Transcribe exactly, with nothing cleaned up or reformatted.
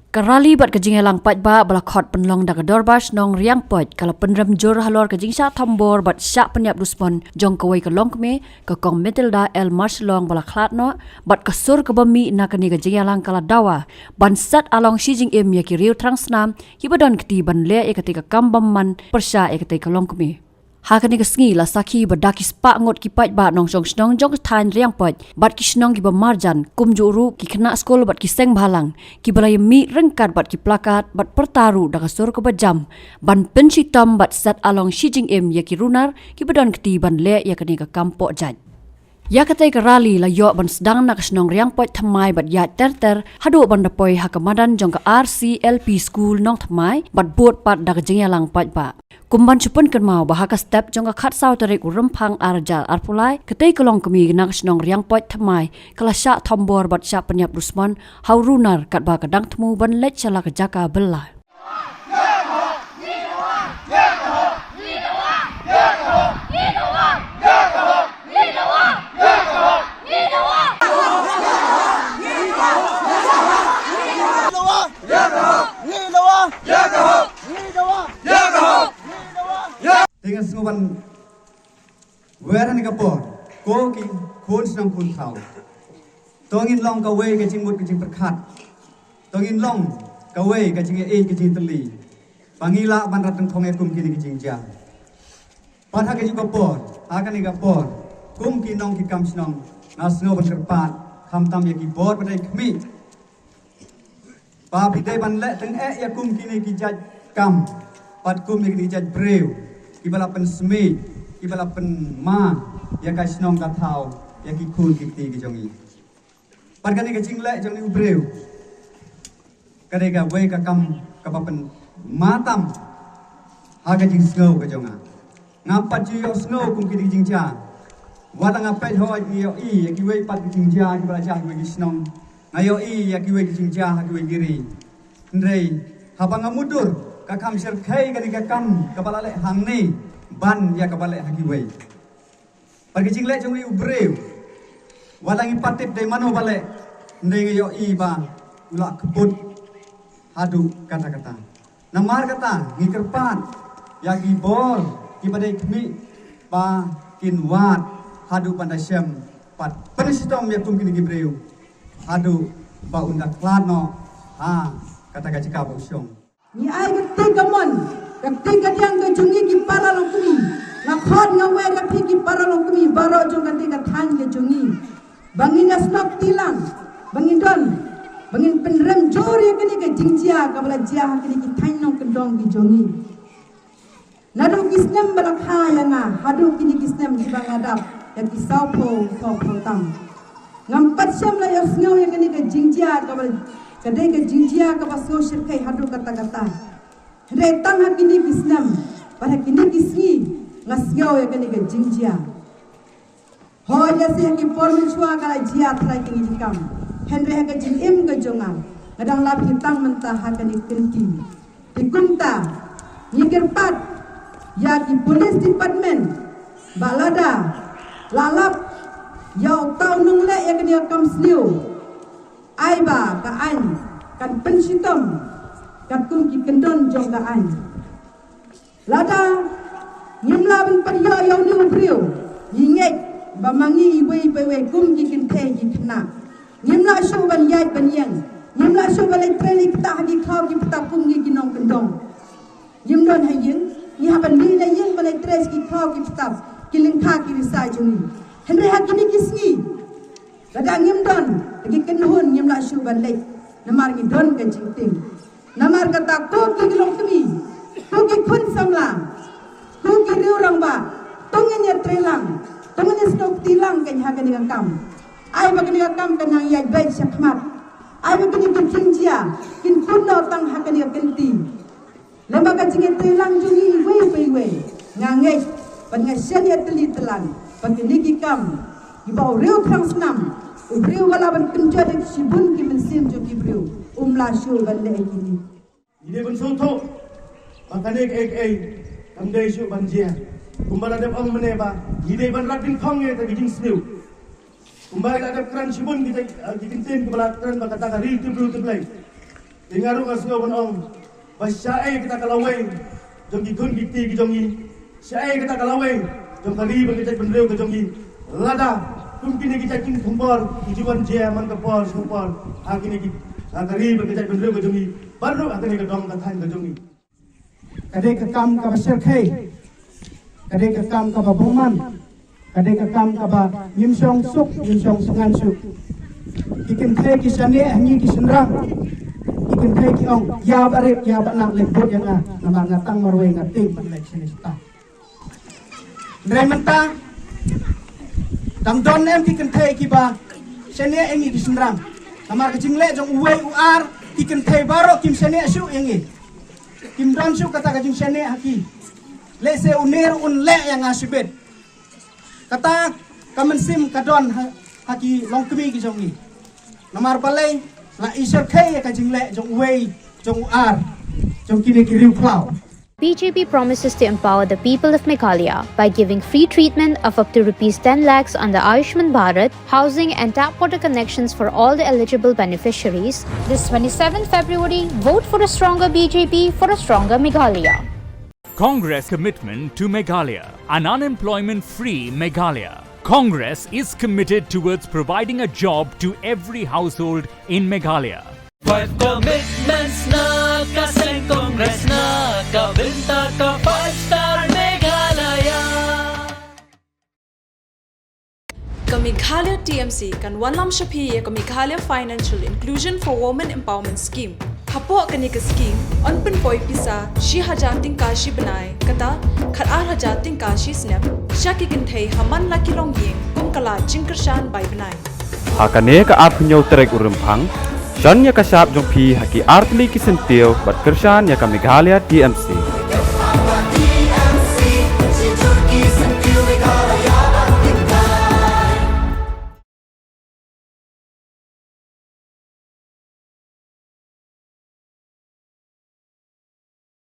Ka rali bad ka jingïalang paidbah ba la khot pynlong da ka Dorbar Shnong Riangpoit ka la pynrem jur halor ka jingshah thombor bad shah pynïap dusmon jong kawei ka longkmie, ka Kong Matilda L Marshallong ba la khlad noh, bad ka sur kaba mih na kane ka jingïalang ka la dawa ban set along shi jingim ïa ki riew thrang snam kiba don kti ban leh ïa katei ka kam bymman pyrshah ïa katei ka longkmie. Ha kane ka sngi la sakhi ba da ki spah ngut ki paidbah nongshong shnong jong ka thaiñ Riangpoit bad ki shnong kiba marjan, kumjuh ruh ki khynnah skul bad ki seng bhalang, kiba la ïa mih ryngkat bad ki plakat bad pyrta ruh da ka sur kaba jam ban pynshitom bad set along shi jingim ïa ki runar kiba don kti ban leh ïa kane ka kam pohjait. Ïa katei ka rali la ïoh ban sdang na ka shnong Riangpoit thymmai bad ïaid ter ter haduh ban da poi ha ka madan jong ka R C L P School Nongthymmai bad bud pat da ka jingïalang paidbah. Kum ban shu pynkynmaw ba ha ka step jong ka khatsaw tarik u Rymphang ar hajar arphew lai, katei ka longkmie na ka shnong Riangpoit thymmai ka la shah thombor bad shah pynïap dusmon ha u runar katba ka dang thmu ban leit sha la ka jaka bylla. Te nga sngew ban wer ha kane ka por, ko ki khun shnong khun thaw. To ngin long kawei ka jingmut ka jingpyrkhat. To ngin long kawei ka jingïeit ka jingtylli. Ba ngi lah ban rat tyngkhong ïa kum kine ki jingjia. Pat ha kane ka por, ha kane ka por, kum ki nong ki kam shnong, nga sngew ban kyrpad, khamtam ïa ki bor ba dei khmih. Ba phi dei ban leh tyngeh ïa kum kine ki jait kam, pat kum ïa kine ki jait briew kiba la pynsmit, kiba la pynma ïa ka shnong ka thaw, ïa ki khun ki kti ki jong ngi. Pat kane ka jingleh jong une u briew ka dei kawei ka kam kaba pynma tam ha ka jingsngew ka jong nga. Ngam pat ju ïohsngew kum kine ki jingjia. Wat la nga peit hooid nga ïohi ïa kiwei pat ki jingjia kiba la jia ha kiwei ki shnong. Nga ïohi ïa kiwei ki jingjia ha kiwei ki ri. Hynrei haba nga mutdur, ka kham shyrkhei kane ka kam kaba la leh hangne ban ïa kaba leh ha kiwei. Bad ka jingleh jong une u briew, wat la ngi pat tip dei mano ba leh, hynrei nga ïohi ba u la kput haduh katta katta. Namar kata ngi kyrpad ïa ki bor kiba dei khmih ba kin wad haduh ban da shem pat pynshitom ïa kum kine ki briew haduh ba un da khlad noh ha kata ka jaka ba u shong. Ngi ai ka kti kamon, ka kti kadiang ka jong ngi ki para longkmie. Nga khot nga wer ïa phi ki para longkmie baroh jong kane ka thaiñ ka jong ngi. Ba ngin ïasnoh kti lang, ba ngin don, ba ngin pynrem jur ïa kane ka jingjia kaba la jia ha kine ki thaiñ nongkyndong ki jong ngi. Naduh ki snem ba la kha ïa nga haduh kine ki snem kiba nga dap ïa ki sawphew, sawphew tam. Ngam pat shym la ïohsngew ïa kane ka jingjia kaba, ka dei ka jingjia kaba sngew shyrkhei haduh katta katta. Hynrei tang ha kine ki snem bad ha kine ki sngi nga sngew ïa kane ka jingjia. Hooid, lehse ha ki por mynshuwa ka la jia trai kine ki kam. Hynrei ha ka jingim ka jong nga, nga dang lap hi tang mynta ha kane ka kynti. Te kumta ngi kyrpad ïa ki police department ba lada la lap ïa uta u nongleh ïa kane ka kam sniew, ai ba ka aiñ kan pynshitom katkum ki kyndon jong ka aiñ. Lada ngim lah ban pynïoh ïa une u briew, ngi ngeit ba ma ngi iwei pa iwei kum ki kynthei ki khynnah, ngim lah shuh ban ïaid ban ïeng, ngim lah shuh ban leit trei leit ktah ha ki khlaw ki btap kum ngi ki nongkyndong. Ngim don ha ïing, ngi hap ban mih na ïing ban leit trei sha ki khlaw ki btap, ki lyngkha ki risa jong ngi. Hynrei ha kine ki sngi, lada ngim don ha ki kynhun, ngim lah shuh ban leit namar ngi don ka jingtieng. Namar kata ko ki longkmie, ko ki khun samla, ko ki riew rangbah, to ngin ïatreilang, to ngin ïasnoh kti lang kein ha kane ka kam. Ai ba kane ka kam kan nang ïaid beit shakhmat. Ai ba kine ki jingjia kin kut noh tang ha kane ka kynti. Lem bad ka jingïatreilang jong ngi iwei pa iwei, nga ngeit bad nga sngewthuh ïa ka teli tlang ba kine ki kam kiba u riew thrang snam, u briew ba lah ban pynjot ïa ki shibun ki mynsiem jong ki briew, um lah shuh ban leh ïa kine. Ngi dei ban sngewthuh ba kane kaei kaei kam dei shuh ban jia. Kumba la dep ong mynne ba ngi dei ban rat dyngkhong ïa ka jingsniew. Kumba la dep kren shibun kita, eh, ki kyntien kiba la kren ba kata ka ri tip briew tip Blei. Te nga ruh nga sngew ban ong ba shaei kata ka lawei jong ki khun ki kti ki jong ngi, shaei kata ka lawei jong ka ri bad ka jaitbynriew ka jong ngi, lada kum kine ki jait kynthei thombor ki ju wan jia man ka por sha ka por ha kine ki, ha ka ri bad ka jaitbynriew ka jong ngi, bad ruh ha kane ka dong ka thaiñ ka jong ngi. Ka dei ka kam kaba shyrkhei, ka dei ka kam kaba bymman, ka dei ka kam kaba ngim shong suk, ngim shong sngan suk. Ki kynthei ki shaniah ha ngi ki shynrang, ki kynthei ki ong, ïa ba rit, ïa ba nang, leit bud ïa nga, namar nga tang marwei, nga tieng ban leit shane shata. Hynrei mynta dang don em ki kynthei kiba shaniah ïa ngi ki shynrang? Namar ka jingleh jong uwei u ar, ki kynthei baroh kim shaniah shuh ïa ngi. Kim don shuh kata ka jingshaniah ha ki. Lehse une ruh un leh ïa nga shibit. Kata ka mynsiem ka don ha, ha ki longkmie ki jong ngi. Namar balei? La i shyrkhei ïa ka jingleh jong uwei, jong u ar, jong kine ki riewkhlaw. B J P promises to empower the people of Meghalaya by giving free treatment of up to rupees ten lakhs under Ayushman Bharat, housing and tap water connections for all the eligible beneficiaries. This twenty-seventh February, vote for a stronger B J P, for a stronger Meghalaya. Congress commitment to Meghalaya, an unemployment free Meghalaya. Congress is committed towards providing a job to every household in Meghalaya. Five commitments na ka seng Congress na ka bynta ka five star Meghalaya. Ka Meghalaya T M C kan wanlam sha phi ïa ka Meghalaya Financial Inclusion for Women Empowerment Scheme. Hapoh kane ka scheme, yn pynpoi pisa shi hajar tyngka shi bnai, kata khatar hajar tyngka shi snem, sha ki kynthei ha man la ki longïing kum ka lad jingkyrshan bai bnai. Ha kane ka arphew hynñiew tarik u Rymphang, shon ïa ka shap jong phi ha ki artylli ki syntiew bad kyrshan ïa ka Meghalaya T M C.